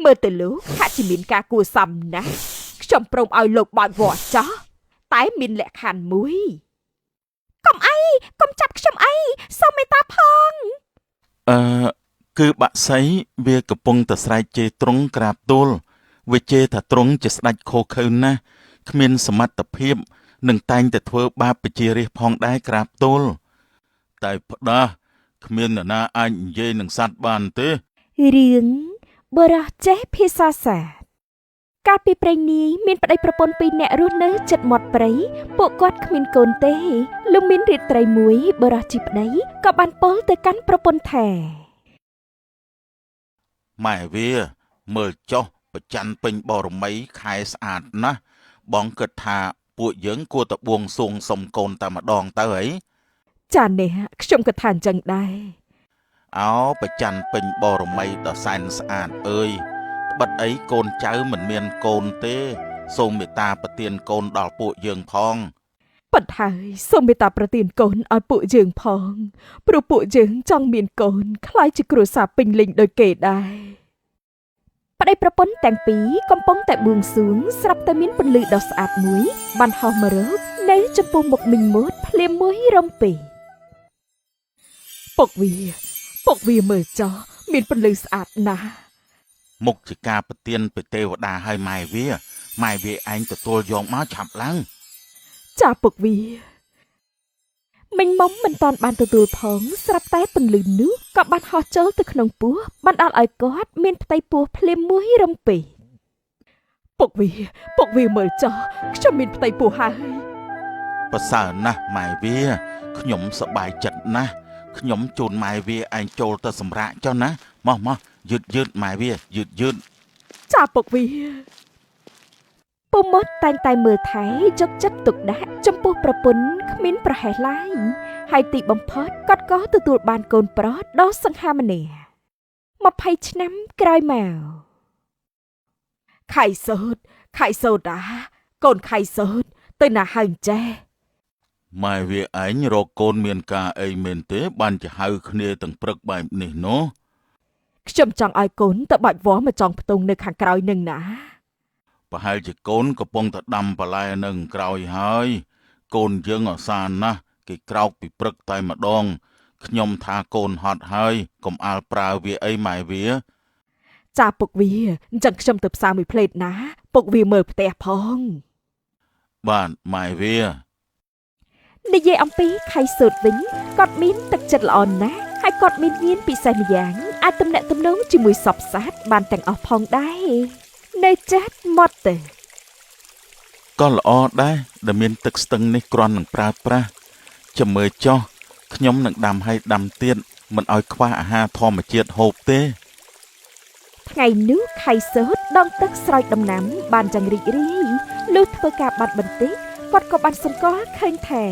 មើលទៅលោកហាក់ជាមានការគួរសមណាស់ខ្ញុំព្រមឲ្យលោកបើកវល្លិចោះតែមានលក្ខខណ្ឌមួយកុំអីកុំចាប់ខ្ញុំអីសូមមេត្តាផង អឺគឺបក្សីវាកំពុងតែស្រែកជេរទ្រង់ក្រាបទូលវាជេរថាទ្រង់ជាស្ដេចឃោរឃៅណាស់គ្មានសមត្ថភាពនិងតែងតែធ្វើបាបប្រជារាស្ត្រផងដែរក្រាបទូលតែផ្ដាស់គ្មាននរណាអាចនិយាយនឹងសត្វបានទេ រឿងបុរសចេះភាសាសាស្ត្រកាលពីព្រេងនាយមានប្តីប្រពន្ធពីរនាក់រស់នៅជិតមាត់ព្រៃពួកគាត់គ្មានកូនទេលុះមានរាត្រីមួយបុរសជាប្តីក៏បានពោលទៅកាន់ប្រពន្ធថា ម៉ែវាមើលចុះប្រច័នពេញបរមីខែស្អាតណាស់បងគិតថាពួកយើងគួរតែបួងសួងសុំកូនតែម្ដងទៅអី ចានេះខ្ញុំក៏ថាអញ្ចឹងដែរ អោប្រច័នពេញបរមីដ៏សែនស្អាតអើយត្បិតអីកូនចៅមិនមានកូនទេសូមមេត្តាប្រទានកូនដល់ពួកយើងផង ប៉ុន្តែសូមមេត្តាប្រទានកូនឲ្យពួកយើងផងព្រោះពួកយើងចង់មានកូនក្លាយជាគ្រួសារពេញលេញដូចគេដែរប្តីប្រពន្ធទាំងពីរកំពុងតែបួងសួងស្រាប់តែមានពន្លឺដ៏ស្អាតមួយបានហោះមករកនៅចំពោះមុខមីងមូតភ្លាមមួយរំពេចពុកវាពុកវាមើលចោះមានពន្លឺស្អាតណាស់ មុខជាការប្រទានពីទេវតាឲ្យម៉ែវាម៉ែវាឯងទទួលយកមកឆាប់ឡើង ចាពុកវាមីងមុំមិនតាន់បានទទួលផងស្រាប់តែពន្លឺនោះក៏បានហោះចូលទៅក្នុងពោះបណ្ដាលឲ្យគាត់មានផ្ទៃពោះភ្លាមមួយរំពេចពុកវាពុកវាមើលចោះខ្ញុំមានផ្ទៃពោះហើយ ប្រសើរណាស់ម៉ែវាខ្ញុំសប្បាយចិត្តណាស់ខ្ញុំជូនម៉ែវាឯងចូលទៅសម្រាកចុះណាមកមកយឺតយឺតម៉ែវាយឺតយឺត ចាពុកវាពូមុតតែងតែមើលថែយកចិត្តទុកដាក់ចំពោះប្រពន្ធគ្មានប្រហែសឡើយហើយទីបំផុតគាត់ក៏ទទួលបានកូនប្រុសដ៏សង្ហាម្នាក់20ឆ្នាំក្រោយមកខៃសូតខៃសូតាកូនខៃសូតទៅណាហើយអញ្ចេះ ម៉ែវាឯងរកកូនមានការអីមែនទេបានជាហៅគ្នាទាំងព្រឹកបែបនេះនោះ ខ្ញុំចង់ឲ្យកូនទៅបាច់វល្លិមកចង់ផ្ទង់នៅខាងក្រោយនឹងណា ប្រហែលជាកូនកំពុងតែដាំបន្លែនៅក្រោយហើយកូនយើងអសានណាស់គេក្រោកពីព្រឹកតែម្ដងខ្ញុំថាកូនហត់ហើយកុំអាលប្រើវាអីម៉ែវា ចាពុកវាអញ្ចឹងខ្ញុំទៅផ្សារមួយផ្លេតណាពុកវាមើលផ្ទះផង បាទម៉ែវា និយាយអំពីខៃសូតវិញគាត់មានទឹកចិត្តល្អណាស់ហើយគាត់មានញាណពិសេសម្យ៉ាងអាចទំនាក់ទំនងជាមួយសព្វសត្វបានទាំងអស់ផងដែរនៅចិត្តមាត់ទៅ ក៏ល្អដែរដែលមានទឹកស្ទឹងនេះគ្រាន់នឹងប្រើប្រាស់ចាំមើលចុះខ្ញុំនឹងដាំឲ្យដាំទៀតមិនឲ្យខ្វះអាហារធម្មជាតិហូបទេ ថ្ងៃនោះខៃសូតដងទឹកស្រោចដំណាំបានយ៉ាងរីករាយលុះធ្វើការបាត់បន្តិចគាត់ក៏បានសម្គាល់ឃើញថា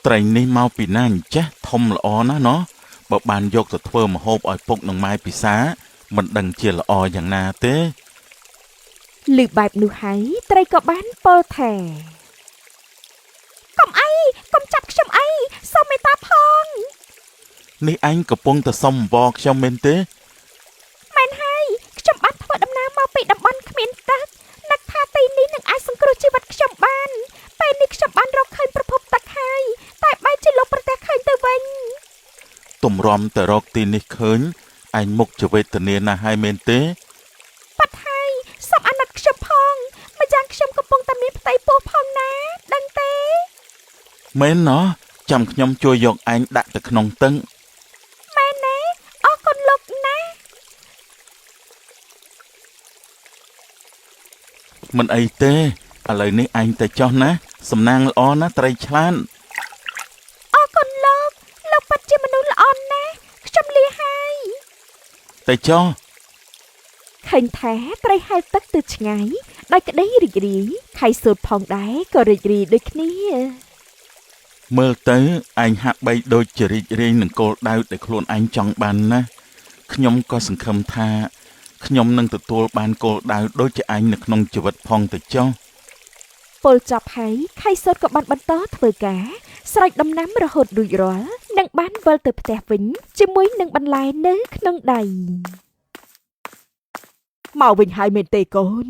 ត្រីនេះមកពីណាអញ្ចេះធំល្អណាស់ណោះបើបានយកទៅធ្វើម្ហូបឲ្យពុកនិងម៉ែពិសាមិនដឹងជាល្អយ៉ាងណាទេ ឮបែបនោះហើយត្រីក៏បានពោលថាកុំអីកុំចាប់ខ្ញុំអីសូមមេត្តាផង នេះឯងកំពុងតែសុំអង្វរខ្ញុំមែនទេ មែនហើយខ្ញុំបានធ្វើដំណើរមកពីតំបន់គ្មានទឹកនឹកថាទីនេះនឹងអាចសង្គ្រោះជីវិតខ្ញុំបានពេលនេះខ្ញុំបានរកឃើញប្រភពទឹកហើយតែបែរជាលោកប្រទះឃើញទៅវិញ ទម្រាំតែរកទីនេះឃើញឯងមុខជាវេទនាណាស់ហើយមែនទេ ប៉ាត់ហើយសូមអាណិតខ្ញុំផងម្យ៉ាងខ្ញុំកំពុងតែមានផ្ទៃពោះផងណាដឹងទេ មែនណោះចាំខ្ញុំជួយយកឯងដាក់ទៅក្នុងទឹក មែនទេអរគុណលោកណាស់ មិនអីទេឥឡូវនេះឯងទៅចុះណាសំណាងល្អណាស់ត្រីឆ្លាត អរគុណលោកលោកពិតជាមនុស្សល្អណាស់ខ្ញុំលាហើយ ទៅចុះ ឃើញថាត្រីហែលទឹកទៅឆ្ងាយដោយក្តីរីករាយខៃសូតផងដែរក៏រីករាយដូចគ្នា មើលទៅឯងហាក់បីដូចជារីករាយនឹងគោលដៅដែលខ្លួនឯងចង់បានណាស់ខ្ញុំក៏សង្ឃឹមថាខ្ញុំនឹងទទួលបានគោលដៅដូចជាឯងនៅក្នុងជីវិតផងទៅចុះ ពលចប់ហើយខៃសូតក៏បានបន្តធ្វើការស្រោចដំណាំរហូតរួចរាល់និងបានវិលទៅផ្ទះវិញជាមួយនឹងបន្លែនៅក្នុងដៃ។ មកវិញហើយមែនទេកូន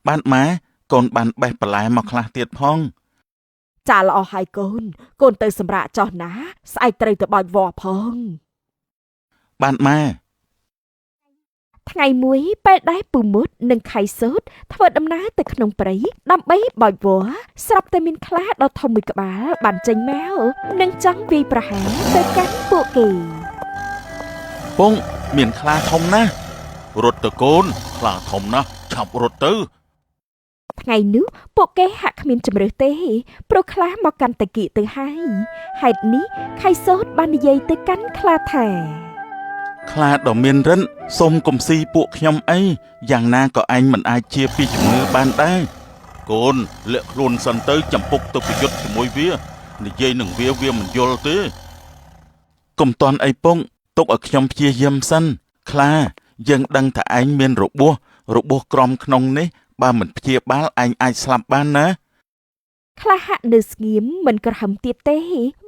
បានម៉ែកូនបានបេះបន្លែមកខ្លះទៀតផង ចាល្អហើយកូន កូនទៅសម្រាកចោះណា ស្អែកត្រូវទៅបោចវល្លិផង បានម៉ែ ថ្ងៃមួយពេលដែលពូមុតនិងខៃសូតធ្វើដំណើរទៅក្នុងព្រៃដើម្បីបោចវល្លិស្រាប់តែមានខ្លាដ៏ធំមួយក្បាលបានចេញមកនិងចង់វាយប្រហារទៅកាន់ពួកគេ ពងមានខ្លាធំណាស់រត់ទៅកូនខ្លាធំណាស់ឆាប់រត់ទៅ ថ្ងៃនោះពួកគេហាក់គ្មានជម្រើសទេព្រោះខ្លាមកកាន់តែគៀកទៅហើយហេតុនេះខៃសូតបាននិយាយទៅកាន់ខ្លាថា ខ្លាដ៏មានរិទ្ធសូមកុំស៊ីពួកខ្ញុំអីយ៉ាងណាក៏ឯងមិនអាចជាពីជំងឺបានដែរកូនលាក់ខ្លួនសិនទៅចំពុកទៅប្រយុទ្ធជាមួយវានិយាយនឹងវាវាមិនយល់ទេកុំតន់អីពងទុកឲ្យខ្ញុំព្យាយាមសិនខ្លាយើងដឹងថាឯងមានរបួសរបួសក្រំក្នុងនេះបើមិនព្យាបាលឯងអាចស្លាប់បានណា ខ្លាហាក់នៅស្ងៀមមិនក្រហមទៀតទេ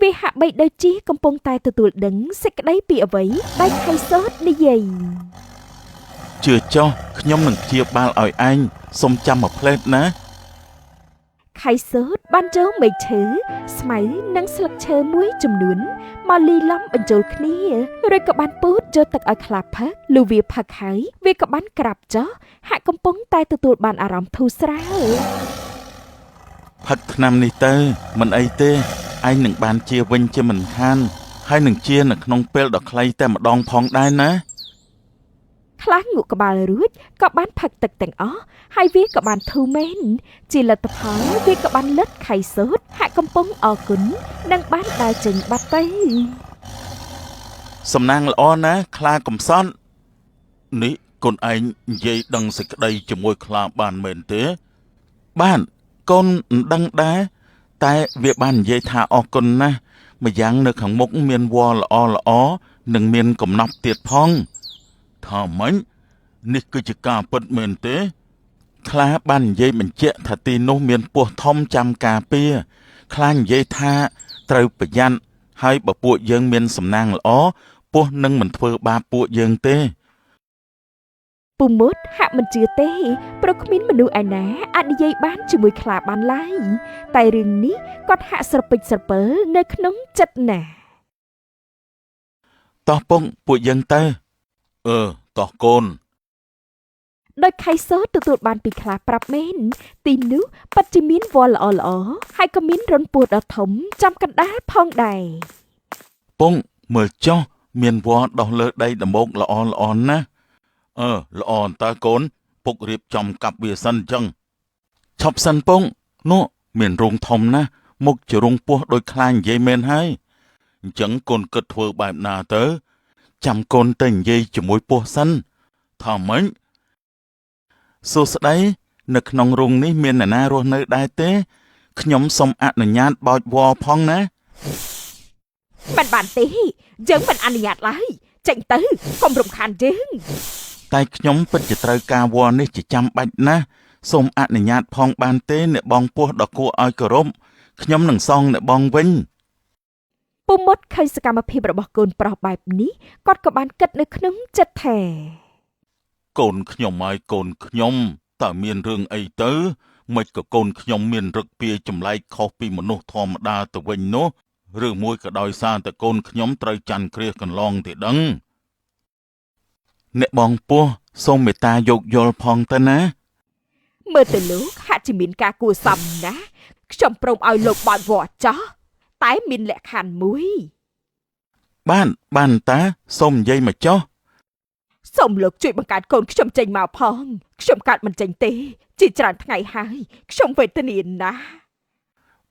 វាហាក់បីដូចជាកំពុងតែទទួលដឹងសេចក្តីពីអ្វីដែលខៃសូតនិយាយ ជឿចុះខ្ញុំនឹងព្យាបាលឲ្យឯងសូមចាំមួយភ្លែតណា ខៃសូតបានចូលមែកឈើស្មៅនិងស្លឹកឈើមួយចំនួនមកលីឡំបញ្ចូលគ្នារួចក៏បានពូតយកទឹកឲ្យខ្លាផឹកលុះវាផឹកហើយវាក៏បានក្រាបចុះហាក់កំពុងតែទទួលបានអារម្មណ៍ធូរស្រាល ផឹកថ្នាំនេះទៅមិនអីទេឯងនឹងបានជាវិញជាមិនខានហើយនឹងជានៅក្នុងពេលដ៏ខ្លីតែម្ដងផងដែរណា ខ្លាងក់ក្បាលរួចក៏បានផឹកទឹកទាំងអស់ហើយវាក៏បានធូរមែនជាលទ្ធផលវាក៏បានលិតខៃសូតហាក់កំពុងអរគុណនិងបានដើរចេញបាត់ទៅ សំណាងល្អណាស់ខ្លាកំសត់នេះកូនឯងនិយាយដឹងសេចក្តីជាមួយខ្លាបានមែនទេ បានកូនមិនដឹងដែរតែវាបាននិយាយថាអរគុណណាស់ម្យ៉ាងនៅខាងមុខមានវល្លិល្អល្អនិងមានកំណប់ទៀតផងថាម៉េចនេះគឺជាការពិតមែនទេ ខ្លាបាននិយាយបញ្ជាក់ថាទីនោះមានពស់ធំចាំការពារខ្លានិយាយថាត្រូវប្រយ័ត្នហើយបើពួកយើងមានសំណាងល្អពស់នឹងមិនធ្វើបាបពួកយើងទេ ពូមុតហាក់មិនជឿទេព្រោះគ្មានមនុស្សឯណាអាចនិយាយបានជាមួយខ្លាបានឡើយតែរឿងនេះគាត់ហាក់ស្រពេចស្រពិលនៅក្នុងចិត្តណាស់ តោះពងពួកយើងទៅអឺតោះកូន ដោយខៃសូទទួលបានពីខ្លាប្រាប់មែនទីនោះពិតជាមានវល្លិល្អៗហើយក៏មានរន្ធពស់ដ៏ធំចំកណ្ដាលផងដែរ ពងមើលចុះមានវល្លិដោះលើដីដំបូកល្អល្អណាស់អឺល្អអន្តើកូនពុករៀបចំកាប់វាសិនអញ្ចឹងឈប់សិនពងនោះមានរោងធំណាស់មុខជារោងពស់ដោយខ្លានិយាយមែនហើយអញ្ចឹងកូនគិតធ្វើបែបណាទៅចាំកូនទៅនិយាយជាមួយពស់សិនថាម៉េចសួស្តីនៅក្នុងរោងនេះមានអ្នកណារស់នៅដែរទេខ្ញុំសូមអនុញ្ញាតបោចវល្លិផងណា មិនបានទេយើងមិនអនុញ្ញាតឡើយចេញទៅកុំរំខានយើង តែខ្ញុំពិតជាត្រូវការវល្លិនេះជាចាំបាច់ណាស់សូមអនុញ្ញាតផងបានទេអ្នកបងពស់ដ៏គួរឲ្យគោរពខ្ញុំនឹងសងអ្នកបងវិញ ពូមុតឃើញសកម្មភាពរបស់កូនប្រុសបែបនេះគាត់ក៏បានគិតនៅក្នុងចិត្តថា កូនខ្ញុំហើយកូនខ្ញុំតើមានរឿងអីទៅមិនក៏កូនខ្ញុំមានរឹកពីចម្លែកខុសពីមនុស្សធម្មតាទៅវិញនោះឬមួយក៏ដោយសារតែកូនខ្ញុំត្រូវច័ន្ទគ្រាសកន្លងទេដឹងអ្នកបងពស់សូមមេត្តាយោគយល់ផងទៅណា មើលទៅលោកហាក់ជាមានការគួរសមណាស់ខ្ញុំព្រមឲ្យលោកបោចវល្លិចោះតែមានលក្ខខណ្ឌមួយ បានបានតាសូមនិយាយមកចុះ សូមលោកជួយបង្កើតកូនខ្ញុំចេញមកផងខ្ញុំកើតមិនចេញទេជាច្រើនថ្ងៃហើយខ្ញុំវេទនាណាស់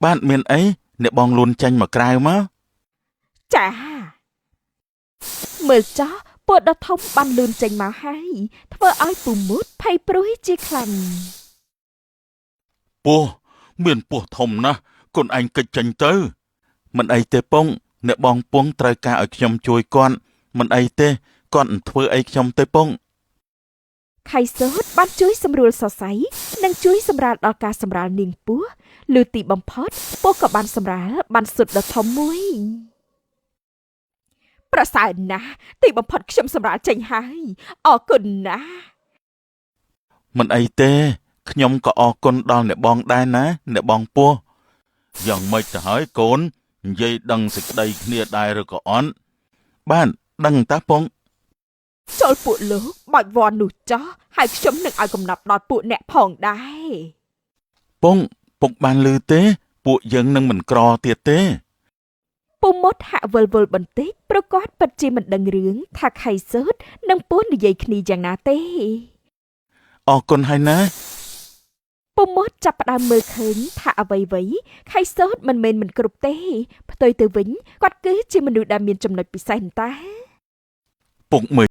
បានមានអីអ្នកបងលួនចេញមកក្រៅមក ចាមើលចោះពស់ដ៏ធំបានលឿនចេញមកហើយធ្វើឲ្យពូមុតភ័យព្រួយជាខ្លាំង ពស់មានពស់ធំណាស់កូនឯងកិច្ចចេញទៅមិនអីទេពងអ្នកបងពងត្រូវការឲ្យខ្ញុំជួយគាត់មិនអីទេគាត់មិនធ្វើអីខ្ញុំទេពង ខៃសូតបានជួយសម្រួលសរសៃនិងជួយសម្រាលដល់ការសម្រាលនាងពស់លុះទីបំផុតពស់ក៏បានសម្រាលបានសុទ្ធដ៏ធំមួយប្រសើរណាស់ទីបំផុតខ្ញុំសម្រាលចេញហើយអរគុណណាស់ មិនអីទេខ្ញុំក៏អរគុណដល់អ្នកបងដែរណាអ្នកបងពោះយ៉ាងម៉េចទៅហើយកូននិយាយដឹងសេចក្តីគ្នាដែរឬក៏អត់បាទដឹងតាពង ចូលពួកលោកបើកវ័ននោះចោះហើយខ្ញុំនឹងឲ្យកំណត់ដល់ពួកអ្នកផងដែរ ពងពុកបានឮទេ ពួកយើងនឹងមិនក្រទៀតទេ ពូមុតហាក់វិលវល់បន្តិចប្រកាសពិតជាមិនដឹងរឿងថាខៃសឺតនិងពស់និយាយគ្នាយ៉ាងណាទេ អរគុណហើយណា ពូមុតចាប់ផ្ដើមមើលឃើញថាអ្វីៗខៃសឺតមិនមែនមិនគ្រប់ទេផ្ទុយទៅវិញគាត់គឺជាមនុស្សដែលមានចំណុចពិសេសតា ពុកមើល